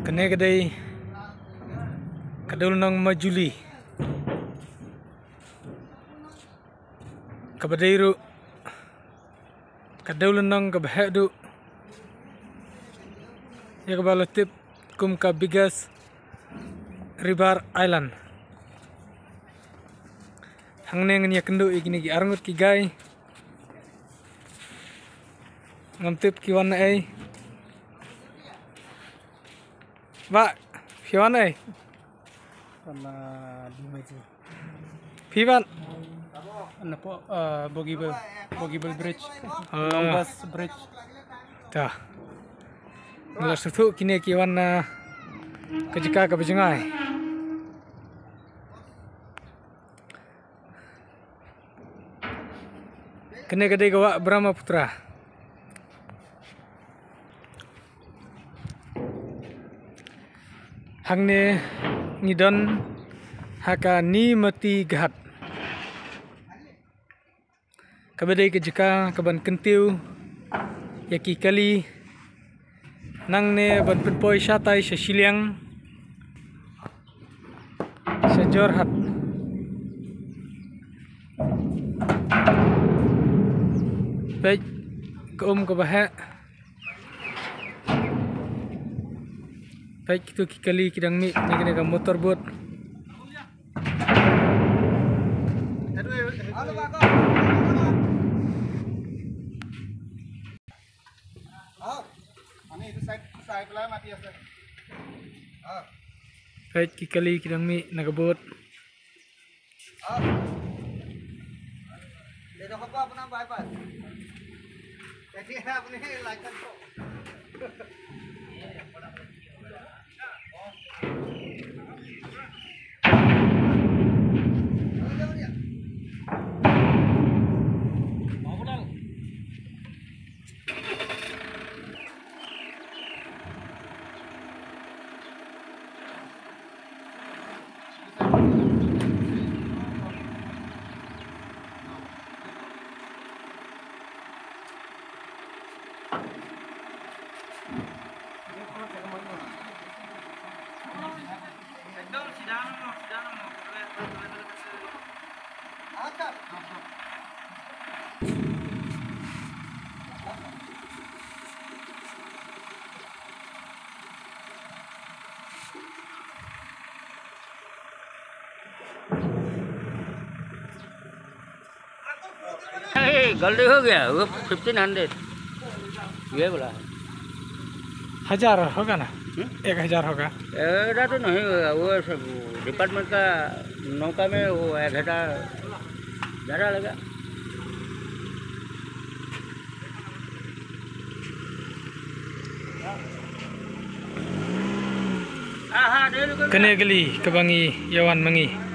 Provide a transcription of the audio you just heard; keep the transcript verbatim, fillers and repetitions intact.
Kane ka dei ka dewlynnong Majuli, kaba dei ruh ka dewlynnong kaba heh duh, ïa kaba la tip kum ka biggest river island. Hangne ngan ïakynduh ïa kine ki arngut ki guy. Ngam tip ki wan na ei. Ba, phi wan na ei? Wan na Limaji. Phi wan? Na po, uh, Bogibel, Bogibel Bridge. Ah. Longest bridge. Ta. Nga la sngewthuh kine ki wan na ka jaka kaba jngai. Kane ka dei ka wah Brahmaputra. Hangne ngi don ha ka Nimati Ghat, kaba dei ka jaka kaban kyntiew ïa ki kali nangne ban pynpoi shatai sha shiliang, sha Jorhat. Peit ka um kaba heh. Peit kito ki kali ki dang mih na kane ka motor boat. Peit ki kali ki dang mih na ka boat. ये गलती हो गया, वो फिफ्टीन हंड्रेड ये बोला है। हजार होगा ना? हम्म? एक हजार होगा। ऐसा तो नहीं होगा, वो सब डिपार्टमेंट का नौका में वो एक हजार ज़्यादा लगा। Kane ka kali kaba ngi ïa wan ma ngi.